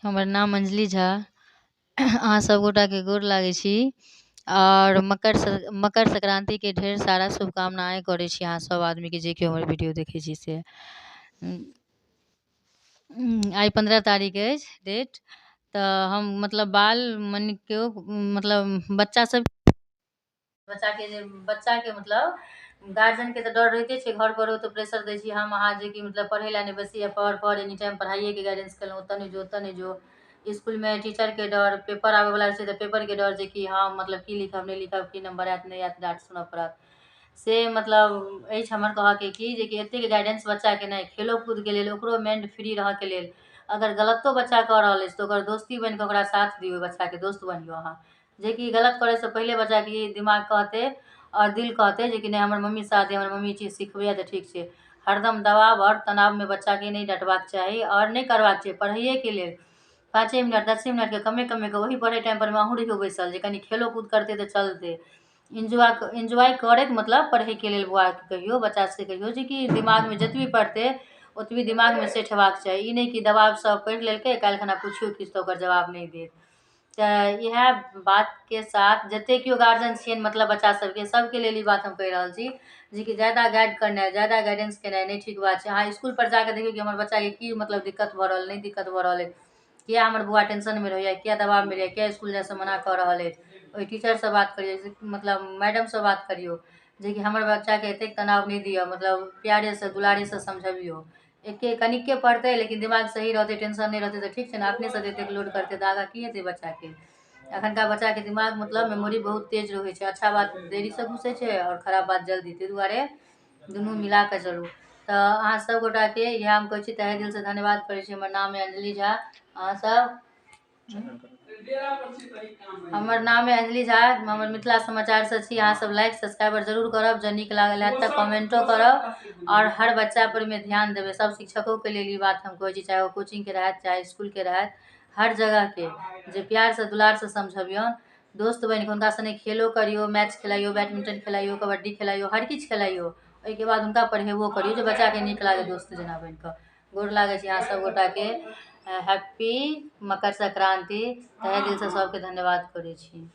हमर नाम अंजलि झा। अहाँ सब गोटाके गोर लागै छी आओर मकर संक्रान्तिके ढेर सारा शुभकामनाएँ करै छी अहाँ सब आदमीके, जे केओ हमर वीडियो देखै छी से। आइ 15 तारीख अछि डेट। तऽ हम मतलब बाल मनके मतलब बच्चा सब बच्चाके जे बच्चाके मतलब गार्जियनके तऽ डर रहिते छै। घरपर ओते प्रेशर दै छी हम अहाँ, जेकि मतलब पढ़ै लए नहि बैसैए, पढ़ पढ़, एनी टाइम पढ़ाइएके गाइडेंस केलहुँ, ओतऽ नहि जो, ओतऽ नहि जो। इसकुलमे टीचरके डर, पेपर आबैवला छै तऽ पेपरके डर, जेकि हँ मतलब की लिखब, नहि लिखब, की नम्बर आयत, नहि आयत, डाँट सुनऽ पड़त। से मतलब अछि हमर कहऽके कि जेकि एतेक गाइडेंस बच्चाके नहि, खेलो कूदके लेल, ओकरो माइंड फ्री रहऽके लेल, अगर गलतो बच्चा कऽ रहल अछि तऽ ओकर दोस्ती बनिकऽ ओकरा साथ दियौ, बच्चाके दोस्त बनियौ अहाँ, जेकि गलत करैसँ पहिले बच्चाके ई दिमाग कहतै आओर दिल कहतै जेकि नहि, हमर मम्मी साथ, हमर मम्मी ई चीज सिखबैए तऽ ठीक छै। हरदम दबाव आओर तनावमे बच्चाके नहि डँटबाक चाही आओर नहि करबाक चाही। पढ़ैएके लेल 5 मिनट, 10 मिनटके कमे कमेके वही पढ़ै टाइमपर मे अहूँ रहियौ बैसल, जे कनि खेलो कूद करतै तऽ चलतै। इन्जॉय इन्जॉय करैत मतलब पढ़ैके लेल बौआके कहियौ, बच्चा सबके कहियौ, जेकि दिमागमे जतबी पढ़तै ओतबी दिमागमे सेट हेबाक चाही। ई नहि कि दबावसँ पढ़ि लेलकै, काल्हि खना पुछियौ किछु तऽ ओकर जवाब नहि देत। तऽ इएह बातके साथ जतेक केओ गार्जियन छियनि, मतलब बच्चा सबके, सबके लेल ई बात हम कहि रहल छी, जेकि ज्यादा गाइड करनाइ, ज्यादा गाइडेंस केनाइ नहि ठीक बात छै। अहाँ इसकुलपर जाकऽ देखियौ कि हमर बच्चाके की मतलब दिक्कत भऽ रहल, नहि दिक्कत भऽ रहल अछि, किया हमर बौआ टेंशनमे रहैए, किया दबावमे रहैए, किया इसकुल जाइसँ मना कऽ रहल अछि। ओहि टीचरसँ बात करियौ, मतलब मैडमसँ बात करियौ, जेकि हमर बच्चाके एतेक तनाव नहि दिअ, मतलब प्यारेसँ दुलारेसँ समझबियौ। एके कनिके पढ़तै लेकिन दिमाग सही रहतै, टेंशन नहि रहतै तऽ ठीक छै ने। एखनेसँ एतेक लोड करतै तऽ आगाँ की हेतै बच्चाके? एखनका बच्चाके दिमाग मतलब मेमोरी बहुत तेज रहै छै। अच्छा बात देरीसँ घुसै छै आओर खराब बात जल्दी। ताहि दुआरे दुनू मिला कऽ चलू। तऽ अहाँ सब गोटाके इएह हम कहै छी, तहे दिलसँ धन्यवाद करै छी। हमर नाम अइ अंजलि झा। अहाँसब, हमर नाम अइ अंजलि झा, हमर मिथिला समाचारसँ छी। अहाँसब लाइक सब्सक्राइबर जरूर करब। जँ नीक लागल हैत तऽ कमेंटो करब आओर हर बच्चा परमे ध्यान देबै। सब शिक्षकोके लेल ई बात हम कहै छी, चाहे ओ कोचिंगके रहथि, चाहे इसकुलके रहथि, हर जगहके, जे प्यारसँ दुलारसँ समझबियौन, दोस्त बनि कऽ हुनका सङ्गे खेलो करियौ, मैच खेलाइयौ, बैडमिंटन खेलाइयौ, कबड्डी खेलाइयौ, हर किछु खेलाइयौ, ओहिके बाद हुनका पढ़ेबो करियौ, जे बच्चाके नीक लागै दोस्त जेना बनि कऽ। गोर लागै छी अहाँ सब गोटाके। हैप्पी मकर संक्रान्ति। तहे दिलसँ सबके धन्यवाद करै छी।